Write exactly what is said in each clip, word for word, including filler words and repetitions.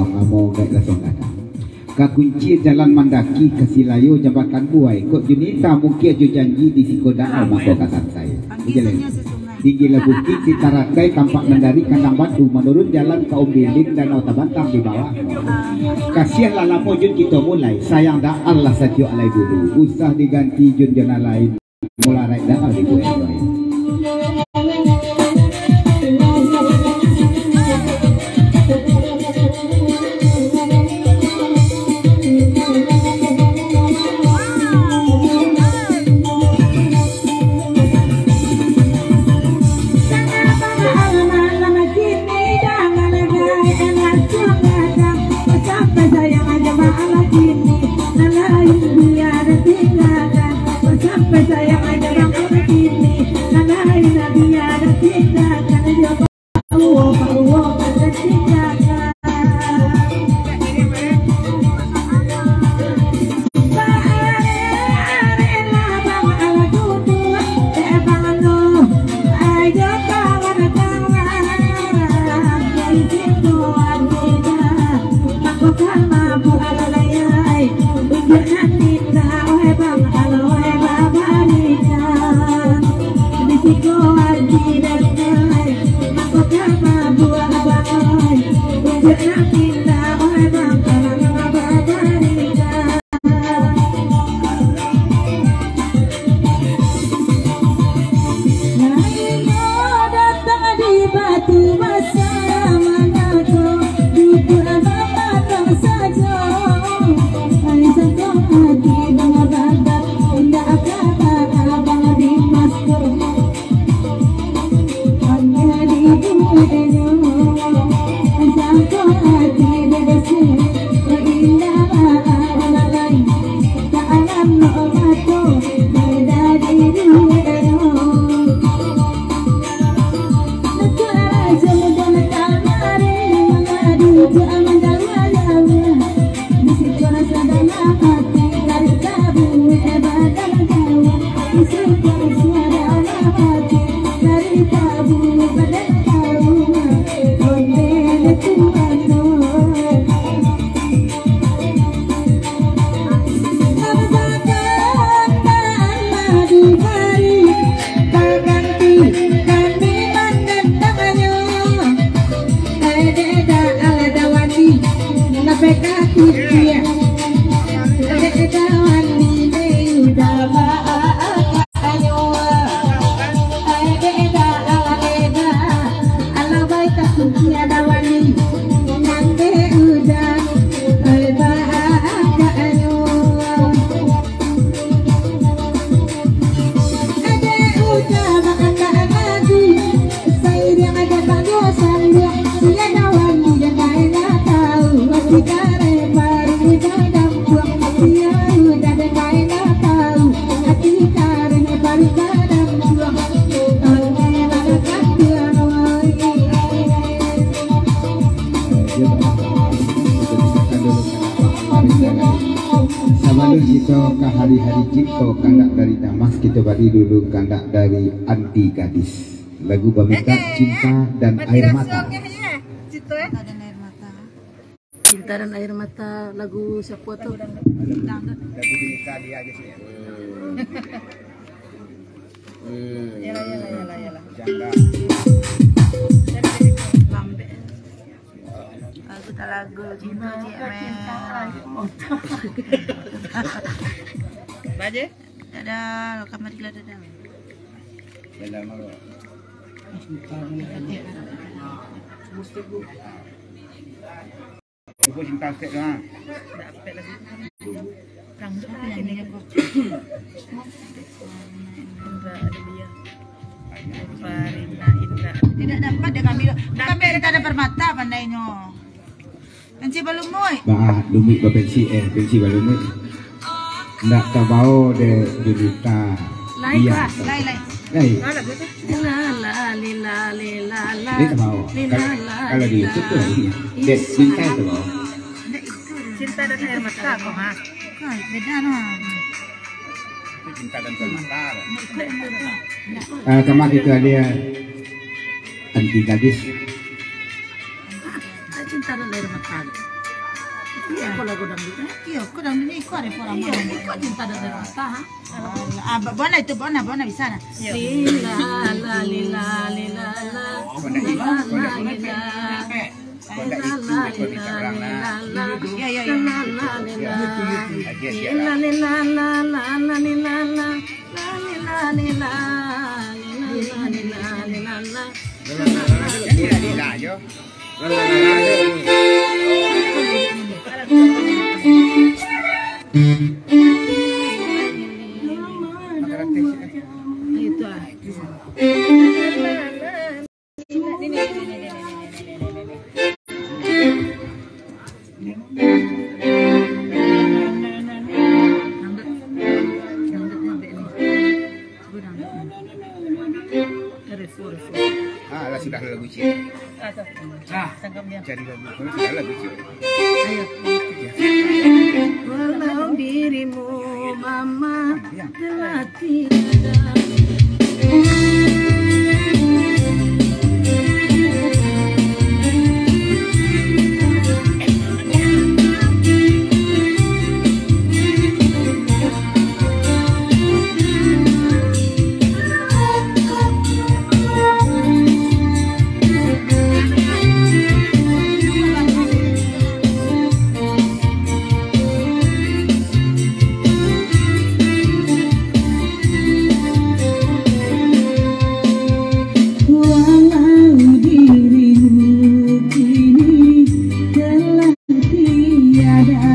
amo gaek lasong gadang. Ka kunci jalan mandaki ka Silayo jambatan buai, kok junita mungkin jo janji di siko danau mangko ka santai. Jalan. Tinggilah bukik di taratai tampak mandari kandang batu, manurun jalan ka Umbiling danau tabantang di bawah. Kasianlah lamo jun kito mulai, sayang dak alah sajuak lai dulu, usah diganti jun jo nan lain. Mula raik dah dibuek-buek. Sabalun kito ka hari-hari cinto, kandak dari Damas, kito bari dulu kandak dari Anti Gadis. Lagu bamintak Cinta dan Air Mata. Cinta dan Air Mata. Cinta dan Air Mata, lagu siapa tu? Lagu Dinita dia aja sih. Hmm. Yalah, yalah, yalah, yalah. Janda. Lambek. Lagu tak lagu, cinta, cinta, cik, men. Baje? Dadah, kamari lah, dadah. Dadah, Mak. Cuba cinta sikit lah. Dangdut lah sini. Indra Adelia. Farina Indra. Tidak dapat dia kami. Bukan Farina ada Permata pandainyo. Pensi balumuik. Bah, lumuik bapensi, eh, pensi balumuik. Ndak tabao dek Junita. Lai, iya. Lai, lai. Lai. Lai lagu tu. La, la, li, la, li, la, la. Lai tabao. Li, la, la, li, la. Kalau di YouTube tu lagunya. Dek Cinta tabao. Cinta dan Air Mata kok, ha? Bukan, beda nah. Itu Cinta dan Air Mata. Ah, kamari tu ada Anti Gadis. Cinta dari mata. Iyo, kalau godang ni, eh? Iyo, godang ni iko ado orang. Iyo, iko cinta dari mata, ha? Ah, ba-, bona itu, bona, bona bisa nah. Iyo. Lila, la, lila, lila, la. Oh, bona itu, bona itu. Lila, lila, lila, la. Iyo, iyo, iyo. Lila, lila, lila, la. Iyo, iyo, iyo. Lila, lila, la, la, la, lila, la. La, lila, lila, lila, lila, lila, la. Lila, lila, lila, lila, lila, lila, lila. Ah, lah sudah lagu ciek. Ah, tu. Ah, cari lagu. Kalau sudah lagu ciek. Ayo. Walau dirimu, Mama, telah tiada. Walau dirimu kini telah tiada,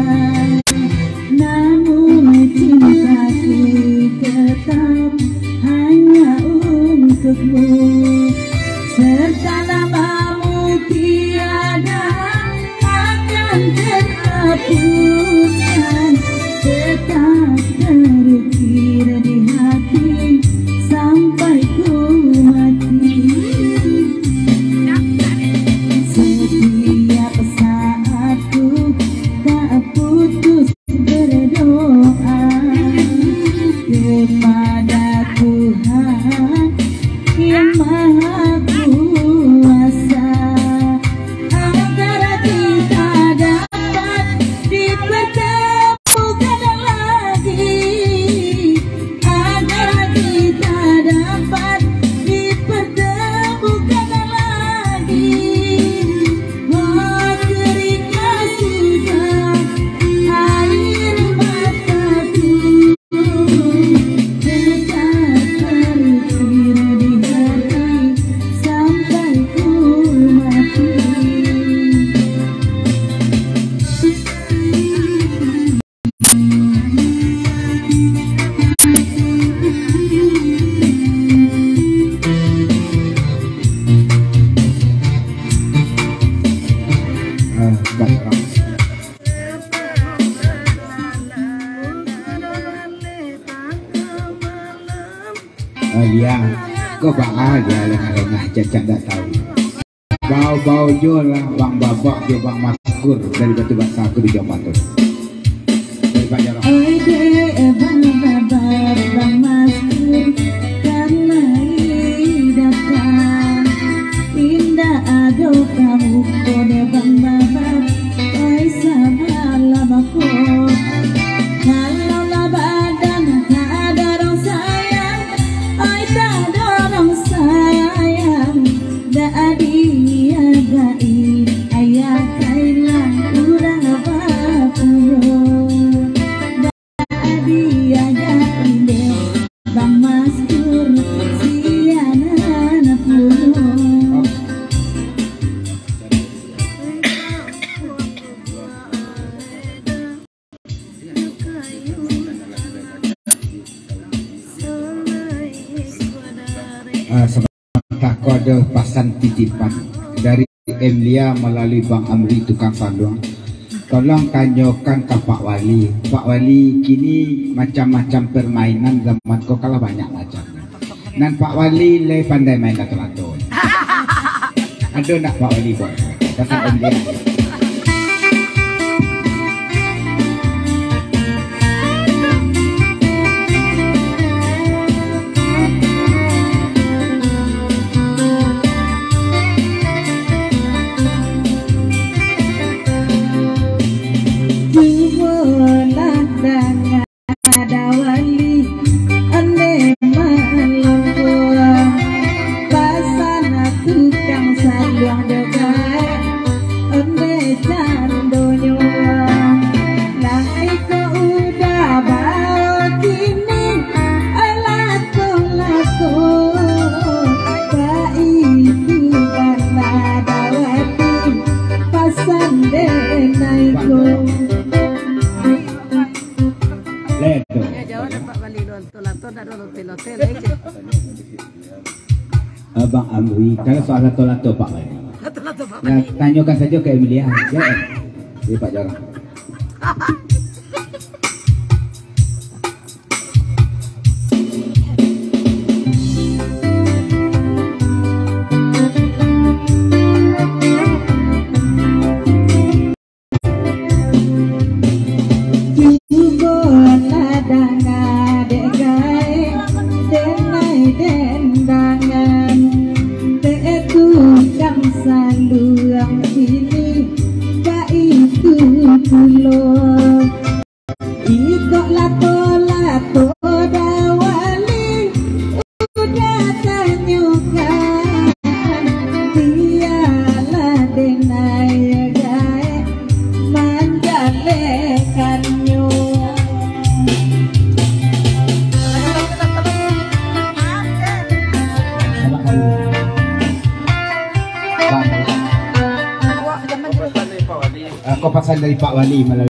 namun cintaku tetap hanya untukmu. Selama mu tiada akan terhapuskan, tetap terukir di hati sampai ku mati. Setiap saat ku tak putus berdoa kepada Tuhan yang Maha Kuasa, agar kita dapat dipertemukan lagi, agar kita dapat dipertemukan lagi. Oh, keringat sudah air mataku, tetap terukir di hati sampai ku mati. Ah, baik, Bang. Ah, dia. Kok baa dia lengah-lengah, cacak dak tahu. Bau-bau jo lah Bang Babak jo Bang Maskur dari Batu Basa, aku di Jombang tu. Dari Pak Jarang. Oi dek Bang Babak, Bang Maskur, karena datang. Indak ado kamu ko dek Bang Babak, oi sabalah bako. Kalau lah badan tak ada rong sayang, oi tak ada rong sayang. Dak diagai, ayah kailah urang bapulo. Dak diagai dek Bang Maskur, sianan pulo. Ah, sementara ko ado pasan titipan dari Emlia malalui Bang Amri tukang saluang. Tolong tanyokan ka Pak Wali. Pak Wali, kini macam-macam permainan zaman ko kalah banyak macam. Nan Pak Wali lai pandai main lato-lato. Ado ndak Pak Wali buat? Datang Om Dian. Denai ko. Ledo. Ya, jawab dapat bali lonto-lonto, tak ada lonte-lonte lagi. Abang Amri, kalau soal lato-lato, Pak Bani. Lato-lato, Pak Bani. Nah, tanyakan saja ke Emilia. Ya. Dia Pak Jarang. Cubolah danga dek gaek, denai dendangan, dek tukang saluang kini, baitu pulo. Ikok lato-lato dawali, udah tanyokan, bialah denai gaek manjalehkannyo. Bang. Ah, ko pasan dari Pak Wali malam